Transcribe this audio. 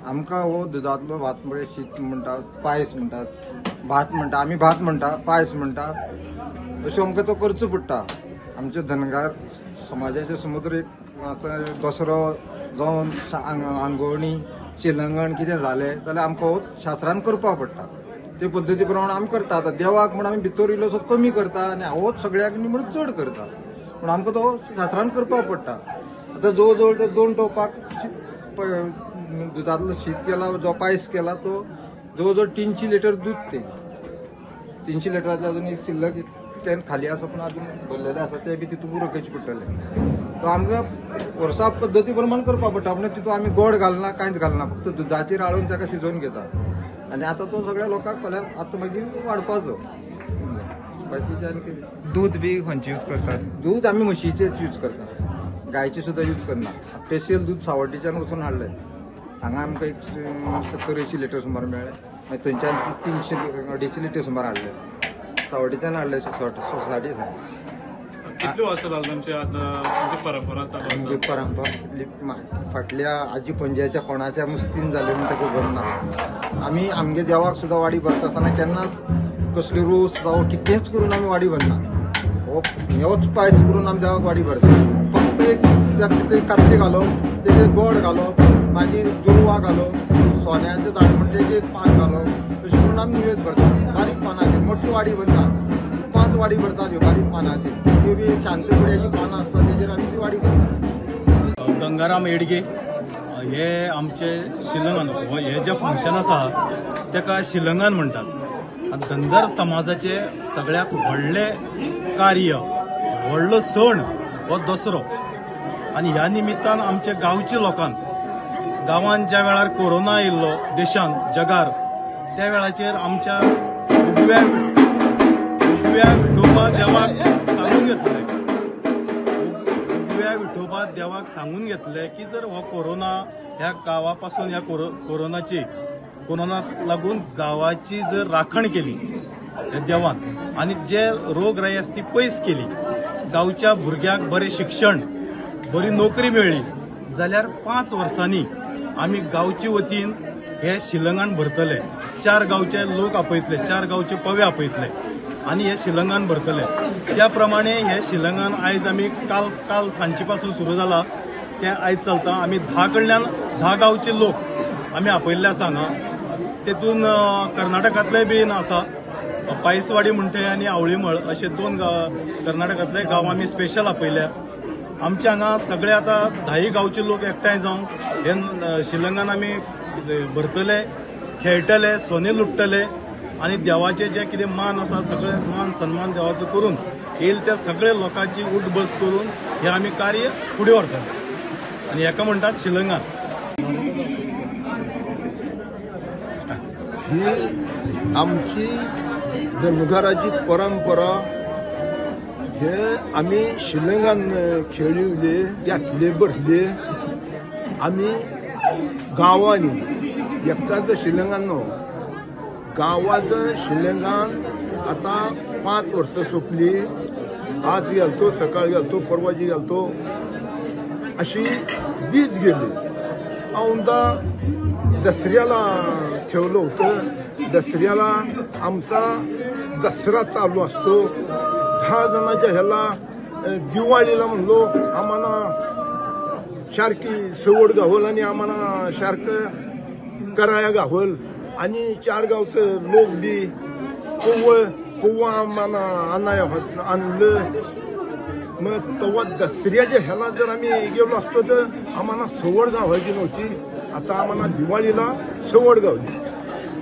आमकां हो दुदांतलो भात म्हणजे शीत म्हणटा, पायस म्हणटात, भात म्हणटा, आमी भात म्हणटा, पायस म्हणटा, अशें आमकां तो करचो पडटा. आमचे धनगर समाजाचे समुद्र एक आतां दसरो जावन आंगवणी शिलंगण कितें जालें जाल्यार आमकां हो शास्त्रान करपाक पडटा. ते पद्दती प्रमाण आमी करता. आतां देवाक म्हण आमी भितर इल्लोसो कमी करता आनी होच सगळ्याक न्ही म्हणून चड करता, पूण आमकां तो शास्त्रान करपाक पडटा. आतां जवळ जवळ 2 टोपाक दुदांतलो शीत केला, जो पायस केला तो जवळ जवळ 300 लिटर दूद, ते 300 लिटरांतले अजून एक शिल्लक can खाली आसा, पूण अजून भरलेले आसा ते बी तितून पुरो करचे पडटले. तो आमकां वर्सा पद्दती प्रमाण करपाक पडटा. पूण तितून आमी गोड घालना, कांयच घालना, फक्त दुदाचेर आळून ताका शिजोवन घेता आनी आतां तो सगळ्या लोकांक फाल्यां आतां मागीर वाडपाचो. बाकीचे आनी दूद बी खंयचे यूज करतात? दूद आमी म्हशीचेच यूज करता, गायचे सुद्दां यूज करना. स्पेशल दूद सावड्डेच्यान वचून हाडलें, हांगा आमकां एक 70-80 लिटर सुमार मेळ्ळें, मागीर थंयच्यान 300-250 लिटर सुमार हाडलें, सावड्डेच्यान हाडलें सोसायटी सावन. कितल्यो वर्सां जालीं तुमची आतां परंपरा चालू आसा? आमची परंपरा कितली फाटल्या आजी पणजेच्या कोणाच्या मुस्तीन जाली म्हणटा खबर ना. आमी आमगे देवाक सुद्दां वाडी भरता आसतना केन्नाच कसली रोस जावं कितेंच करून आमी वाडी भरना. हो होच पायस करून आमी देवाक वाडी भरता. फक्त एक कितें कातली घालप, तेजेर गोड घालप, मागीर दुर्वा घालप, सोन्याचें झाड म्हणजे एक पान घालप, अशें करून आमी निवेद भरता. बारीक पानाचेर मोठी वाडी भरना, 5 वाडी भरतात ह्यो बारीक पानाचेर, त्यो बी शांतकुड्याची पानां आसता तेजेर आमी ती वाडी भरता. गंगाराम एडगे हे आमचे शिलंगान हे जे फंक्शन आसा तेका शिलंगान म्हणटात. धनगर समाजाचे सगळ्यात व्हडलें कार्य, व्हडलो सण हो दसरो. आनी ह्या निमित्तान आमच्या गांवच्या लोकांक, गांवांत ज्या वेळार कोरोना येयल्लो देशांत जगार, त्या वेळाचेर आमच्या उगव्या विठोबा देवाक सांगून घेतलें, उगव्या विठोबा देवाक सांगून घेतलें की जर हो कोरोना ह्या गांवा पासून, ह्या कोरोनाक लागून गांवाची जर राखण केली ह्या देवान आनी जे रोगराई आसा ती पयस केली, गांवच्या भुरग्यांक बरें शिक्षण, बरी नोकरी मेळ्ळी जाल्यार 5 वर्सांनी आमी गांवचे वतीन हे शिलंगान भरतले. 4 गांवचे लोक आपयतले, 4 गांवचे पवे आपयतले आनी हे शिलंगान भरतले. त्या प्रमाणे हे शिलंगान आयज आमी काल सांजचे पासून सुरू जाला, ते आयज चलता. आमी 10 कडल्यान 10 गांवचे लोक आमी आपयल्ले आसा हांगा. तेतून कर्नाटकांतले बीन आसा, पायसवाडी म्हणटे आनी आवळीमळ अशे 2 कर्नाटकांतले गांव आमी स्पेशल आपयल्या. आमच्या हांगा सगळे आतां 10 गांवचे लोक एकठांय जावन हे शिलंगान आमी भरतले, खेळटले, सोने लुट्टले आनी देवाचे जे कितें मान आसा सगळे मान सन्मान देवाचो करून येईल त्या सगळे लोकांची उठ बस करून हे आमी कार्य फुडें व्हरतले आनी हेका म्हणटात शिलंगान. ही आमची धनगराची परंपरा. हे आमी शिलंगान खेळिल्ले, घातले, भरले. आमी गांवांनी एकटाच शिलंगान न्हू, गांवाचं शिलंगान आतां 5 वर्सां सोंपली. आज घालतो, सकाळ घालतो, परवाची घालतो, अशी दीस गेली. औंदा दसऱ्याला ठेवलं होतं. दसऱ्याला आमचा दसरा चालू असतो. 10 जणांच्या ह्याला दिवाळीला म्हणलो आम्हाला सारखी सवड गावल आणि आम्हाला सारखं कराया गावल आणि 4 गावचं लोक बी पोवा आम्हाला आणाय आणलं. मग तेव्हा दसऱ्याच्या ह्याला जर आम्ही गेलो असतो तर आम्हाला सवड गावायची नव्हती. आता आम्हाला दिवाळीला सवड गावली.